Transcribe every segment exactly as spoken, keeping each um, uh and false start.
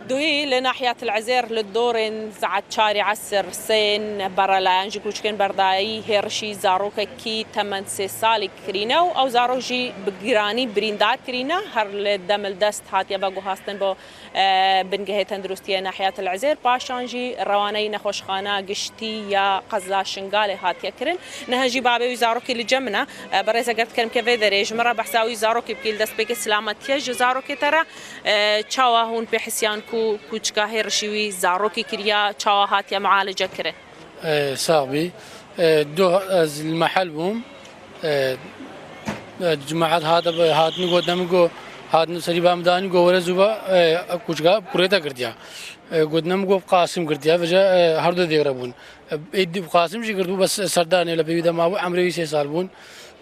Duhî li nahiya Til Ezêr li dorên saet çarê esir seyên berelayan ji kûçikên berdayî hêrişî zarokekî temen sê salî kirîne û ew zarok jî bi giranî birîndar kirîne. Her li demildest hatiye veguhastin bo, e, bingehê tenduristiyê nahiya Til Ezêr, paşan jî rewaneyî nexweşxana giştî ya qeza Şingalê hatiye kirin. Niha jî babê wî zarokî li cem min e. E, berêz, eger dikarim ke vê derê ji min re behsa wî zarokî bikî, li destpêkê silametiye ji zarokê te re. E, çawa hûn pê hisiyan ku kûçika hêrişî wî zarokî kiriya, çawa hatiye mualice kirin? E, sax bî. E, duh ez li mehel bûm. E, e, cemaet hate, hatine gote min ku, hatine serî ba min danî ku were zû ba, e, kûçika kurê te girtiya. E, gotine min ku Qasim girtiya, vêca, e, her du dêre bûn. E, êdî Qasim jî girtibû, bes serdanê li pêwî de mabû, emrê wî sê sal bûn.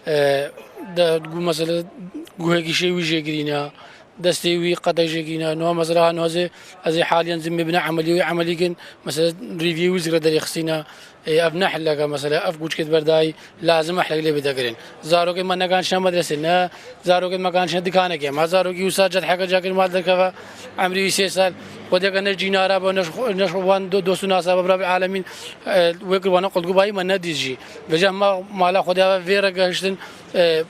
E, de, gu-, mesela, guhekî şê wî jê girîna. Destê wî qedek jê kirîne. Niha mesela ha niha zê, ez ê haliyen zê mê bine emelî wî emelî kin, mesela rîviyê wî zikre derê xistîne. Ê, ev ne hilek e mesela, ev kûçikê berdayî lazim e hilek lê bide kirin. Zarokên me neganişne medresê, ne zarokên me ganişne dikanekê. Ma zarokî wisa cedheke cakin mal derkeve, emrî wî sê sal, xwediyeke ne cînara be, ne ji xwe, ne ji xwe wan do-, dost û nasa be, Rabbil Alemîn, e, wê kir wana qulgûbayî me nedît jî. Vêca ma mala Xwedê ve vê re gehiştin, E,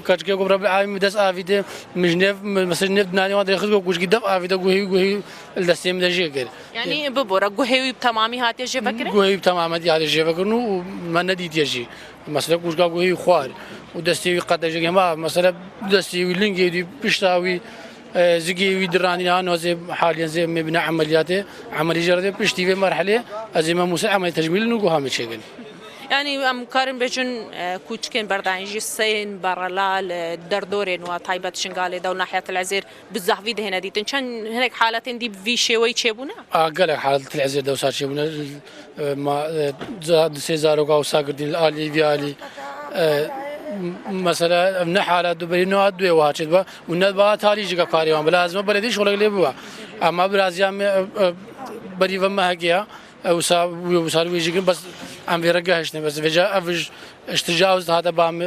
keçikê ku Rebbil Alemîn bi dest avî de, min ji nev, min, mesela nev dinanê wan derxist ku kûçikî dev avî de guhê wî, guhê wî li destê min de jê kir. Yanî bibore, guhê wî bi temamî hatiye jê vekirin? Guhê wî bi temamî hatiye jê vekirin û me nedîtiye jî. Mesela kûçika guhê wî xwar û destê wî qede jê, hema mesela destê wî, lingê wî, pişta wî, e, zigê wî diranîne, ha niha zê haliyen zê mê bine emeliyatê. Emelî jê re de piştî vê merhelê ez ê me Mûsel emelî tecmîlin û guha me çêkin. Yanî em karin bêjin, e, kûçikên berdayîn jî seyên berela li derdorên wa taybet Şingalê de û nahiya Til Ezêr bi zehfî dihêne dîtin. Çend hinek haletên dî bi vî şêweyî çêbûne? A, gelek halet Til Ezêr de wisa çêbûne. E, ma, e, za-, sê zaroka wisa girtîn li alî vî alî. E, m-, mesela ev ne halet du berî, ne hat duê wiha çêdibe û ne ba talî jî karê wan. Bila lazim e beledî şolek lê bibe. Ama biraziya me, e, e, berî ve mehekê ya. Ew wisa, wî wisa wî jî kirin, bes em vê re gehiştin, bes vêca ev ji, ji tecawuz hate ba me,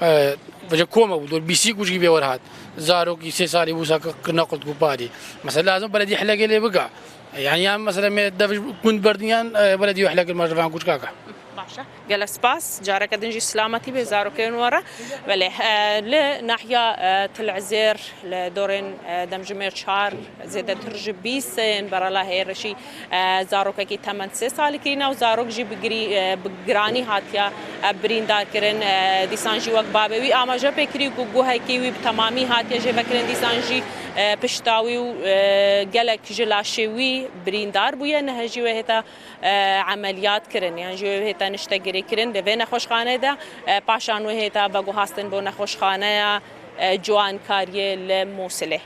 e, vêca kome bû, dor bîsî kûçikî bê wer hat. Zarokî sê salî wisa ki-, kirine qultûparî. Mesela lazim beledî hilekê lê bike. Yani, yan mesela me dev ji gund berdin yan, e, beledî hilek kir me ji van kûçika ke. Baş e. Gelek spas. Careke din jî silametî bê zarokên we re. Belê, e, li nahiya, e, Til Ezêr, li dorên, e, demjimêr çar, zêdetir ji bîst seyên berela hêrişî, e, zarokekî temen sê salî kirîne û zarok jî bi girî-, e, bi giranî hatiye, e, birîndar kirin. E, dîsan jî wek babê wî amaje pê kirî ku guhekî wî bi temamî hatiye jêvekirin, dîsan jî, e, pişta wî û, e, gelek ji laşê wî birîndar bûye. Niha jî wê hête e, emeliyat kirin, yan jî wê hête niştegirî kirin. Di vê nexweşxaneyê de, e, paşan wê hête veguhastin bo nexweşxaneya, e, ciwankariyê li Mûsilê.